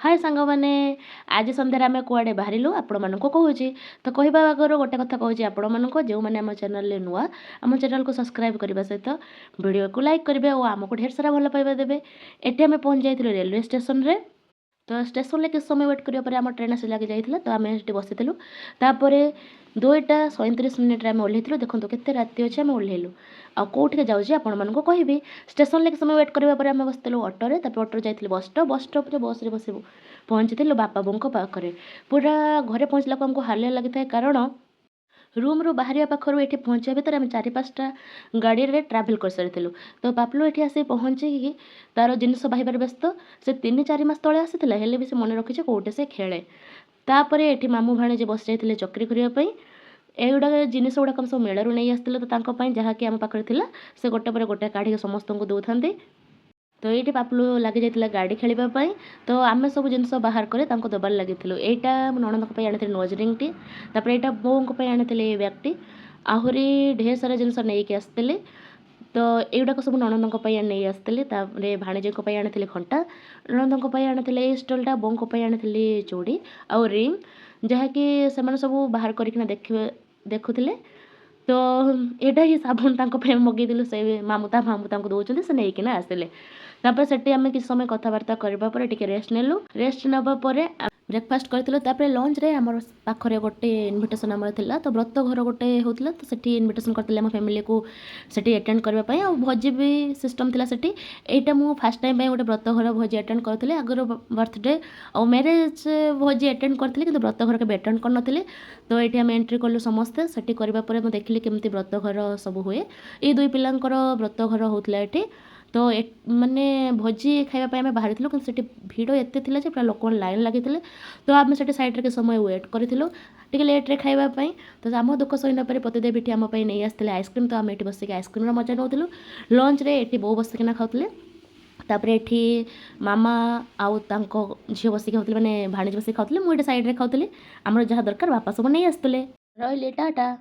ହାଏ ସାଙ୍ଗମାନେ, ଆଜି ସନ୍ଧ୍ୟାରେ ଆମେ କୁଆଡ଼େ ବାହାରିଲୁ ଆପଣମାନଙ୍କୁ କହୁଛି। ତ କହିବା ଆଗରୁ ଗୋଟେ କଥା କହୁଛି ଆପଣମାନଙ୍କୁ, ଯେଉଁମାନେ ଆମ ଚ୍ୟାନେଲରେ ନୂଆ, ଆମ ଚ୍ୟାନେଲକୁ ସବସ୍କ୍ରାଇବ୍ କରିବା ସହିତ ଭିଡ଼ିଓକୁ ଲାଇକ୍ କରିବେ ଓ ଆମକୁ ଢେର ସାରା ଭଲ ପାଇବା ଦେବେ। ଏଠି ଆମେ ପହଞ୍ଚି ଯାଇଥିଲୁ ରେଲୱେ ଷ୍ଟେସନରେ। ତ ଷ୍ଟେସନରେ କିଛି ସମୟ ୱେଟ୍ କରିବା ପରେ ଆମ ଟ୍ରେନ୍ ଆସି ଲାଗି ଯାଇଥିଲା। ତ ଆମେ ସେଠି ବସିଥିଲୁ। ତାପରେ 2ଟା 37 ମିନିଟ୍ରେ ଆମେ ଓହ୍ଲେଇଥିଲୁ। ଦେଖନ୍ତୁ କେତେ ରାତି ଅଛି, ଆମେ ଓହ୍ଲେଇଲୁ ଆଉ କେଉଁଠିକି ଯାଉଛି ଆପଣମାନଙ୍କୁ କହିବି। ଷ୍ଟେସନରେ କିଛି ସମୟ ୱେଟ୍ କରିବା ପରେ ଆମେ ବସିଥିଲୁ ଅଟୋରେ। ତାପରେ ଅଟୋରେ ଯାଇଥିଲୁ ବସ୍ ଷ୍ଟପ୍। ବସ୍ ଷ୍ଟପ୍ରେ ବସ୍ରେ ବସିବୁ ପହଞ୍ଚିଥିଲୁ ବାପା ବୋଉଙ୍କ ପାଖରେ। ପୁରା ଘରେ ପହଞ୍ଚିଲାକୁ ଆମକୁ ହାଲିଆ ଲାଗିଥାଏ, କାରଣ ରୁମ୍ରୁ ବାହାରିବା ପାଖରୁ ଏଠି ପହଞ୍ଚିବା ଭିତରେ ଆମେ ଚାରି ପାଞ୍ଚଟା ଗାଡ଼ିରେ ଟ୍ରାଭେଲ୍ କରିସାରିଥିଲୁ। ତ ପାପଲୁ ଏଠି ଆସି ପହଞ୍ଚିକି ତାର ଜିନିଷ ବାହିବାରେ ବ୍ୟସ୍ତ। ସେ 3-4 ମାସ ତଳେ ଆସିଥିଲା, ହେଲେ ବି ସେ ମନେ ରଖିଛି କେଉଁଠି ସେ ଖେଳେ। ତାପରେ ଏଠି ମାମୁଁ ଭାଣିଜୀ ବସି ଯାଇଥିଲେ ଚକ୍ରି କରିବା ପାଇଁ। ଏଗୁଡ଼ାକ ଜିନିଷ ଗୁଡ଼ାକ ଆମେ ସବୁ ମେଳାରୁ ନେଇ ଆସିଥିଲୁ। ତ ତାଙ୍କ ପାଇଁ ଯାହାକି ଆମ ପାଖରେ ଥିଲା, ସେ ଗୋଟେ ପରେ ଗୋଟେ କାଢ଼ିକି ସମସ୍ତଙ୍କୁ ଦେଉଥାନ୍ତି। ତ ଏଇଠି ପାପଲୁ ଲାଗିଯାଇଥିଲା ଗାଡ଼ି ଖେଳିବା ପାଇଁ। ତ ଆମେ ସବୁ ଜିନିଷ ବାହାର କରି ତାଙ୍କୁ ଦେବାରେ ଲାଗିଥିଲୁ। ଏଇଟା ମୋ ନଣନ୍ଦଙ୍କ ପାଇଁ ଆଣିଥିଲି ନୋଜ୍ ରିଙ୍ଗଟି। ତାପରେ ଏଇଟା ବୋଉଙ୍କ ପାଇଁ ଆଣିଥିଲି ଏଇ ବ୍ୟାଗ୍ଟି। ଆହୁରି ଢେର ସାରା ଜିନିଷ ନେଇକି ଆସିଥିଲି। ତ ଏଇଗୁଡ଼ାକ ସବୁ ନଣନ୍ଦଙ୍କ ପାଇଁ ନେଇ ଆସିଥିଲି। ତାପରେ ଭାଣିଜୀଙ୍କ ପାଇଁ ଆଣିଥିଲି ଘଣ୍ଟା, ନଣନ୍ଦଙ୍କ ପାଇଁ ଆଣିଥିଲି ଏଇ ଷ୍ଟଲ୍ଟା, ବୋଉଙ୍କ ପାଇଁ ଆଣିଥିଲି ଚୁଡ଼ି ଆଉ ରିଙ୍ଗ, ଯାହାକି ସେମାନେ ସବୁ ବାହାର କରିକିନା ଦେଖିବେ ଦେଖୁଥିଲେ। ତ ଏଇଟା ହିଁ ସାବୁନ ତାଙ୍କ ପାଇଁ ମଗେଇଥିଲୁ। ସେ ମାମୁଁ, ତା ମାମୁଁ ତାଙ୍କୁ ଦେଉଛନ୍ତି, ସେ ନେଇକିନା ଆସିଲେ। ତାପରେ ସେଠି ଆମେ କିଛି ସମୟ କଥାବାର୍ତ୍ତା କରିବା ପରେ ଟିକେ ରେଷ୍ଟ ନେଲୁ। ରେଷ୍ଟ ନେବା ପରେ ବ୍ରେକଫାଷ୍ଟ କରିଥିଲୁ। ତାପରେ ଲଞ୍ଚରେ ଆମର ପାଖରେ ଗୋଟେ ଇନଭିଟେସନ୍ ଆମର ଥିଲା। ତ ବ୍ରତ ଘର ଗୋଟେ ହେଉଥିଲା, ତ ସେଠି ଇନଭିଟେସନ୍ କରିଥିଲେ ଆମ ଫ୍ୟାମିଲିକୁ ସେଠି ଆଟେଣ୍ଡ କରିବା ପାଇଁ। ଆଉ ଭୋଜି ବି ସିଷ୍ଟମ୍ ଥିଲା ସେଠି। ଏଇଟା ମୁଁ ଫାର୍ଷ୍ଟ ଟାଇମ୍ ପାଇଁ ଗୋଟେ ବ୍ରତ ଘର ଭୋଜି ଆଟେଣ୍ଡ କରିଥିଲି। ଆଗରୁ ବର୍ଥଡେ ଆଉ ମ୍ୟାରେଜ୍ ଭୋଜି ଆଟେଣ୍ଡ କରିଥିଲି, କିନ୍ତୁ ବ୍ରତ ଘର କେବେ ଆଟେଣ୍ଡ କରିନଥିଲି। ତ ଏଇଠି ଆମେ ଏଣ୍ଟ୍ରି କଲୁ ସମସ୍ତେ। ସେଠି କରିବା ପରେ ମୁଁ ଦେଖିଲି କେମିତି ବ୍ରତ ଘର ସବୁ ହୁଏ। ଏଇ ଦୁଇ ପିଲାଙ୍କର ବ୍ରତ ଘର ହେଉଥିଲା ଏଠି। ତ ମାନେ ଭୋଜି ଖାଇବା ପାଇଁ ଆମେ ବାହାରିଥିଲୁ, କିନ୍ତୁ ସେଠି ଭିଡ଼ ଏତେ ଥିଲା ଯେ ପୁରା ଲୋକମାନେ ଲାଇନ୍ ଲାଗିଥିଲେ। ତ ଆମେ ସେଠି ସାଇଡ଼୍ରେ କିଛି ସମୟ ୱେଟ୍ କରିଥିଲୁ ଟିକେ ଲେଟ୍ରେ ଖାଇବା ପାଇଁ। ତ ଆମ ଦୁଃଖ ସହି ନପାରି ପତିଦେବ ଏଠି ଆମ ପାଇଁ ନେଇ ଆସିଥିଲେ ଆଇସ୍କ୍ରିମ୍। ତ ଆମେ ଏଠି ବସିକି ଆଇସ୍କ୍ରିମ୍ର ମଜା ନେଉଥିଲୁ। ଲଞ୍ଚରେ ଏଠି ବୋଉ ବସିକିନା ଖାଉଥିଲେ। ତାପରେ ଏଠି ମାମା ଆଉ ତାଙ୍କ ଝିଅ ବସିକି ଖାଉଥିଲେ, ମାନେ ଭାଣିଜୀ ବସିକି ଖାଉଥିଲେ। ମୁଁ ଏଠି ସାଇଡ଼୍ରେ ଖାଉଥିଲି। ଆମର ଯାହା ଦରକାର ବାପା ସବୁ ନେଇ ଆସୁଥିଲେ। ରହିଲି, ଟାଟା।